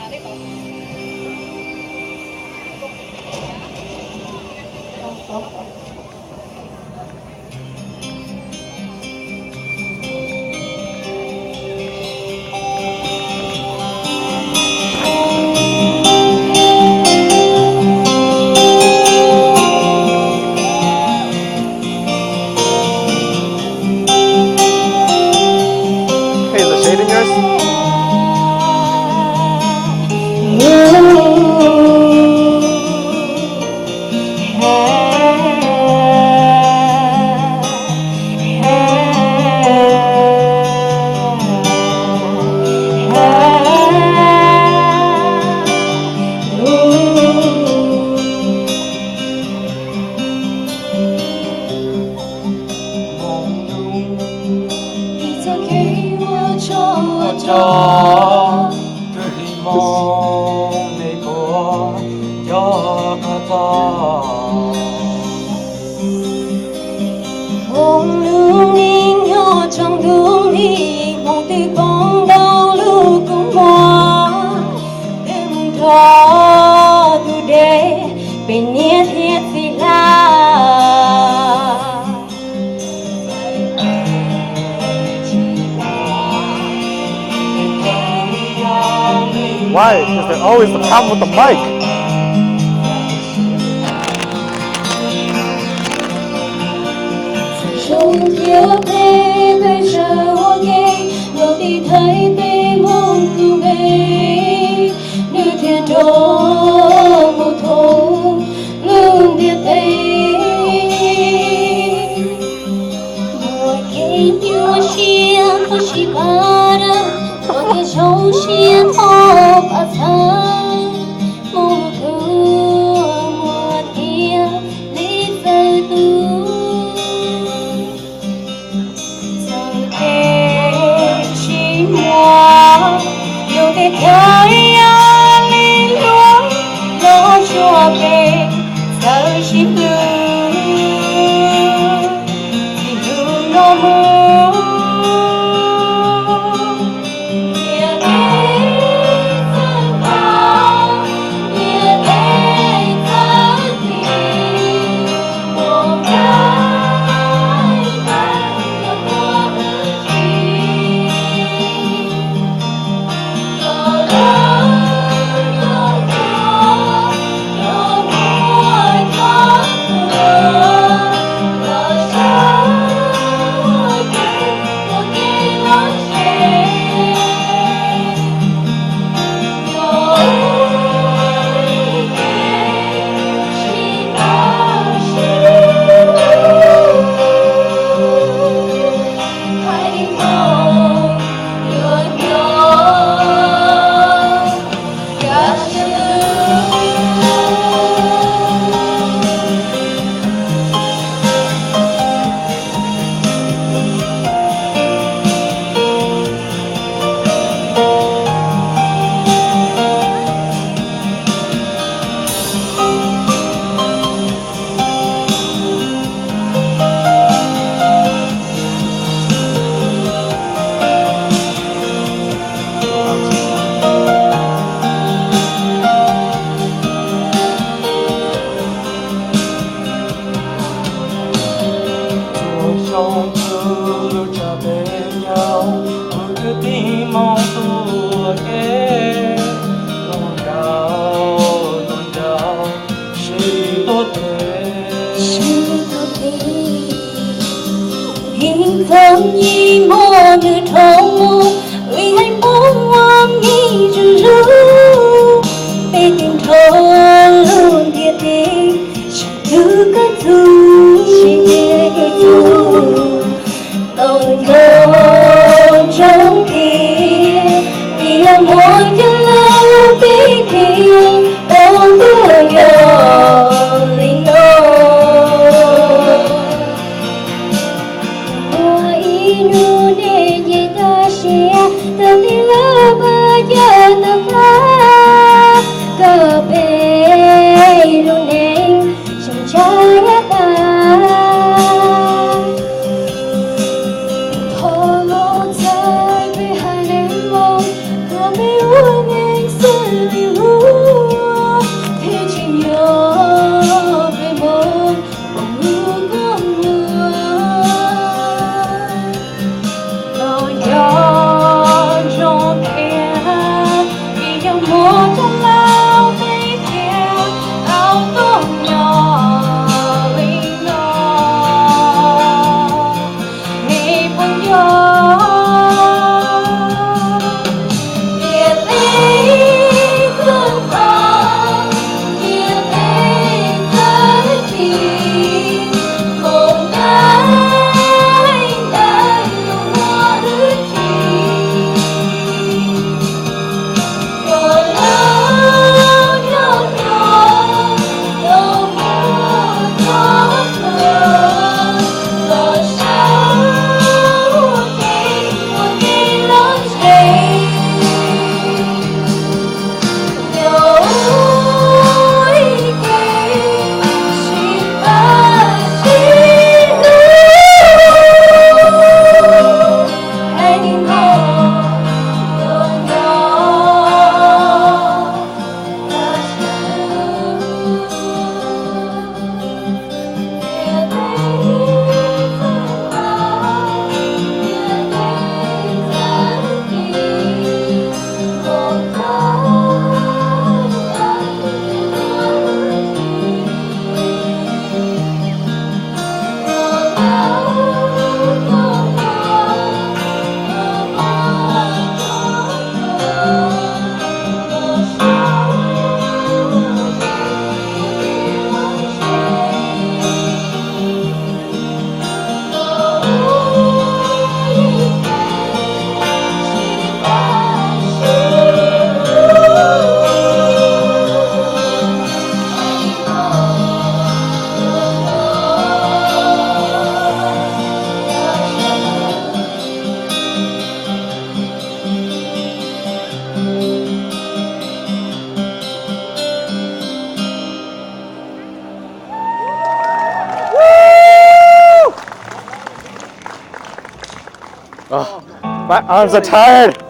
Hey, is the shade in yours? Hmoob lub neej nyob tsaus ntuj nti, hmoov twb poob ntau lub kua muag, twb mus nrog tus dej pem niam thiab txiv hla. Why is there always a problem with the mic? Zoo thiab peb peb sawv ua ke, los tiv thaiv peb Hmoob tus npe, nws thiaj nrog mus thoob lub ntiaj teb. Muaj kev nyuaj siab khuv xim pab dawb, muaj kev zoo siab thov pab txhawb, Hmoob tus muaj tiav li txawv tus. Txawm tes tsis muaj, yus tes thawj yog li luag los tsuas pem, txawm sib hlub txij hnub no mus. Txhua xyoo txwj lub tshav peb caug, kuv kwv tij Hmoob tuaj kev los nraum los nraum sib tuav tes. Ib txog ib hmo nws dhau mus, vim haiv Hmoob ua mi zuj zus, peb tig nrho lub ntiaj teb, tsis twg koj txuj, tsis twg koj txuj. Tau nco ntsoov tias, tias muaj cov lawv peb thiaj tau tuaj yos li no. Muaj ib hnub nej nce toj siab, tus tij laug Paj Cawj tau qhia kom peb lub neej zoo tshaj yav tas. Thov los txhawb peb haiv neeg Hmoob kom peb ua neej xwm My arms are tired.